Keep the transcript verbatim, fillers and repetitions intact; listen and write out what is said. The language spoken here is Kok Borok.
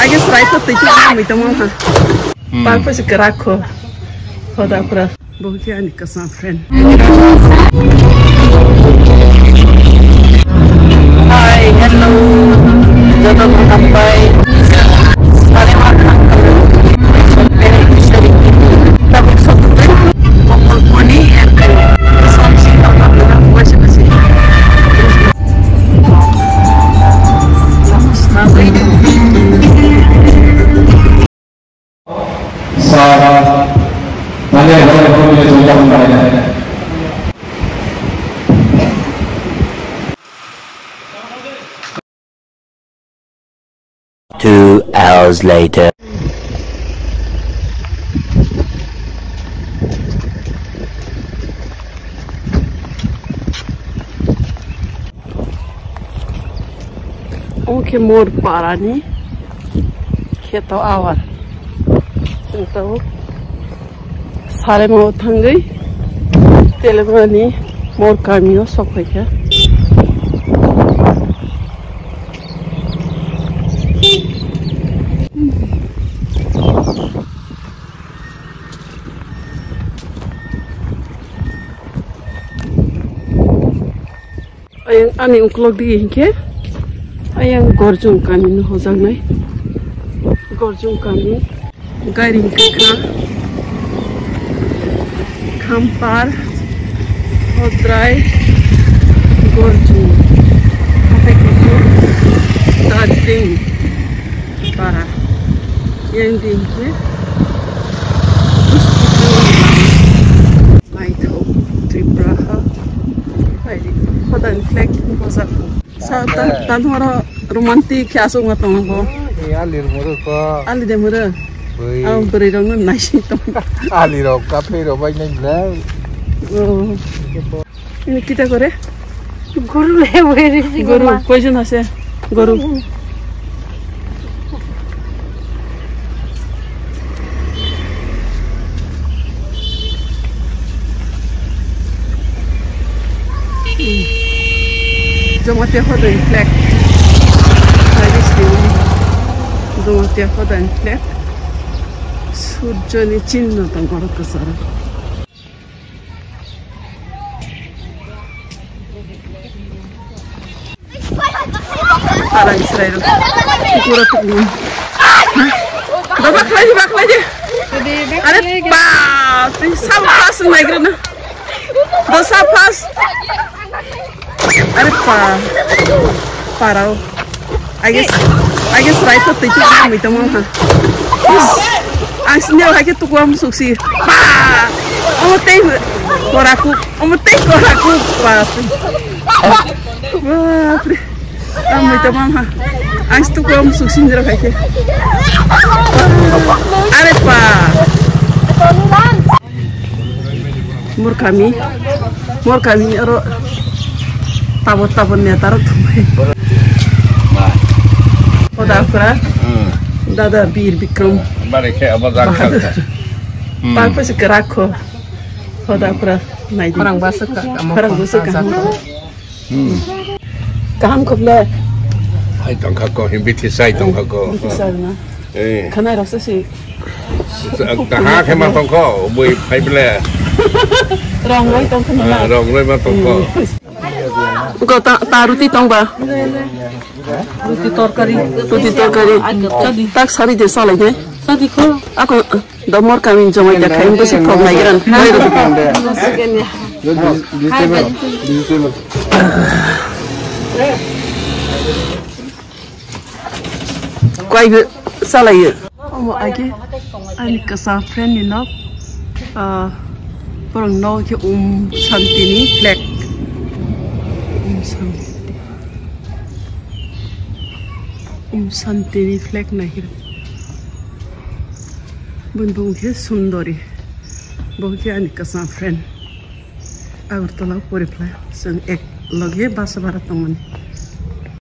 Age srai to twi twi mui tamo ha. Hmm. Par pasi krak kho. Hoda pura. Bo khe ani kasam friend. Hi, hello. Joto no hambai. Sare ma kham kalo. Tabuk sok tu. Mokol poni and somsi. Sa, tanya hal kami yang sudah membayar. Two hours later. Omo khe mor parani kheto awar. Chwng tabuk Salemo thangwi Telangani mor kamio sok phaikha. Ayang ani uklok di hinkhe ayang Gorjung kami no hojaknai. Gorjung kami. Gairing kwkha, Khampar, Hodrai, Gorjung, hathai kusu, Darjeeling, Para. Yang di hinkhe naithok Tripura ha. Hai di, Hodani flag bojak. Sa ta, ta thoro romantic khe aswk ma tongo bo. E ali rok moro ko. Ali de moro. Bui. Ang bwrwi rok no naising tong. Ali rok ka phei rok bai nai le. Oh. Ini kita kore? Goru le bwrwi si. Goru, koi jon ase? Goru. Jamatia Hodani flag. Jamatia Hodani flag. Surjoni chinno tongo oro kwcharo. Para Israel. Pura tukun. Dosa khlai di, ba khlai di. Are bap, twi sal pas naigrana. Dosa pas. Are pa. Parao. Age, age srai to twi twi mui tamo ha. Ang sini hai ke tukwa musuk si. Pa. Omo tei koraku. Omo tei koraku. Pa. Bapre. Ang mui tamo ha. Ang tukwa musuk sinjra hai ke. Are pa. Murkami, murkami oro tabor tabor neta rok thumbai. Oda Akhura, hmm. Dada Bir Bikram. Bare khe abo jak Bahadur. Kha. Hmm. Par pasi krak kho. Oda Akhura nai di. Khorang bwswk ka, khorang bwswk ka. Hmm. Kaham khuble. Hai tongkha ko, him bithi sai tongkha ko. Bithi sai na. Eh. Khana rasa si. Kaha khe ma tongkho, bui phai ble. Rong roi tongkho na. Ah, rong roi ma tongkho. Hmm. Ko ta, ta ruti tong ba? Ruti torkari. Ruti torkari. Tak sari de salai de. Sadi kho. Ako. Domor kami jomai da khaim bwswk thok naigrana. Kwaibo salaio. Omo age ani kwcham friend ni nok, ah, borok nok khe Om Shanti ni flag. Om Shanti. Om Shanti ni flag nai hino. Bini bung khe Sundori. Bo khe ani kwcham friend. Agartala o pori phlai. Chwng ek loge bus bara tongmani.